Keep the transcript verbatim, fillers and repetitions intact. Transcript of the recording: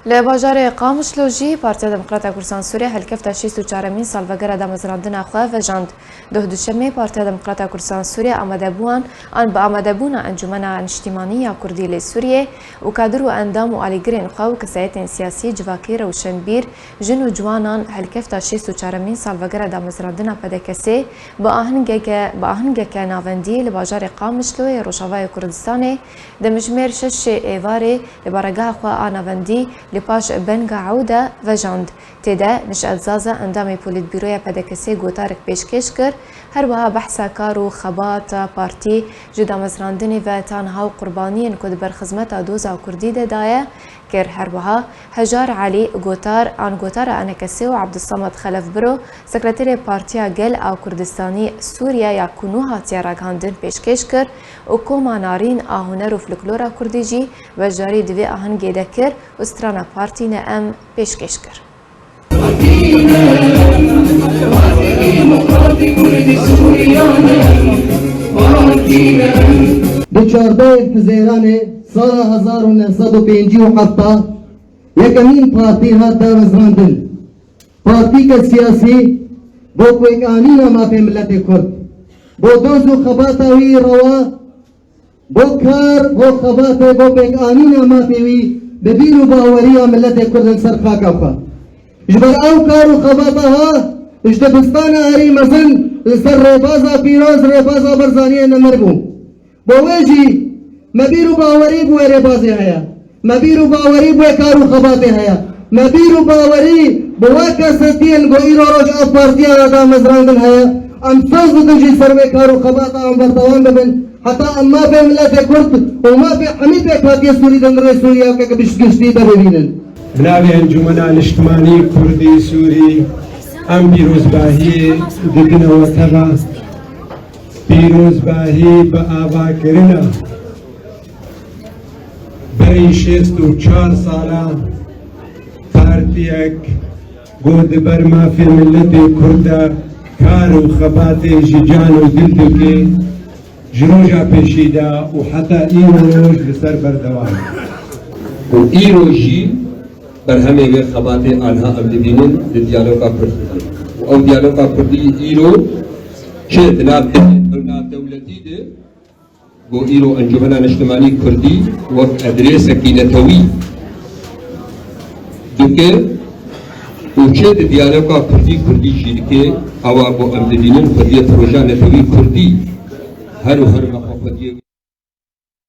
Li bajarê Qamişlo jî Partiya Demokrata Kurdistan Sûriye helkefta şêst û çaremîn salvegera damezrandina xwe vejand. Doh duşemê Partiya Demokrata Kurdistan Sûriye amadebûan an bi amadebûna Encûmena Niştîmanî ya Kurdî li Sûriyê û kadir û endam û alîgirên xwe û kesayetên siyasî, civakî, rewşenbîr, jin û ciwanan helkefta şêst û çaremîn salvegera damezrandina P D K S'ê bi ahingeke, bi ahingeke navendî li bajarê Qamişlo yê Rojavayê Kurdistanê, Demjimêr şeşê êvarê li baregeha xwe a navendî li paş Benga Ewda vejand. Tê de Nişat Zaza endamê Polîtbîroya P D K S'ê gotarek pêşkêş kir, her wiha behsa kar û xebata partî ji damezrandinê ve ta niha û qurbaniyên ku di ber xizmeta doza kurdî de daye, kir. Her wiha Hejar Elî gotar an gotara P D K S'ê û Ebdulsamed Xelef Biro, sekreterê Partiya Gel a Kurdistanî Sûriye ya ku nû hatiye ragihandin pêşkêş kir û koma Narîn a huner û folklora kurdî jî beşdarî di vê ahengê de kir û strana Partî ne em pêşkêş kir. Di çardehê Hizêranê sala hezar û neh sed û pêncî û heft yekemîn partî hat damezrandin. Partîke siyasî bo pêkanîna mafê miletê Kurd, bo doz û xebata wî rewa, bo kar, bo xebatê, bo pêkanîna mafê wî bi bîr û baweriya miletê Kurd li ser xaka xwe. Ji ber ew kar û xebata ha, ji dibistana herî mezin li ser rêbaza pîroz, rêbaza Barzaniyê nemir bû. Bo wê jî me bîr û bawerî bi wê rêbazê heye. Me bîr û bawerî bi wê kar û xebatê heye. Me bîr û bawerî bi we kesetiyên ku îro roj ev partiya re damezrandin heye. Em soz didin jî ser wê kar û xebata em berdewam bibin. Heta em mafê miletê Kurd û mafê hemî pêkhatiya Sûrî di nirê Sûriya weke bi giştî de bibînin. Bi navê Encûmena Niştimanî Kurdî Sûrî em pîrozbahiyê didine we teva. Pîrozbahî bi avakirina berî şêst û çar sala partiyek ku di ber mafê miletê Kurd de kar û xebatê ji can û dil dike, ji roja pêşî de û heta îro roj li ser berdewam e. Û îro jî berhemê wê xebatê aniha em dibînin di diyaloga kurdî de. Û ew diyaloga kurdî îro çi di nav dewletî de, ku îro Encûmena Niştimanî Kurdî wek adresekî netewî dike û çi di diyaloga kurdî kurdî jî dike, ewa ku em dibînin xwediyê proja netewî kurdî her û her me xwe xwediyê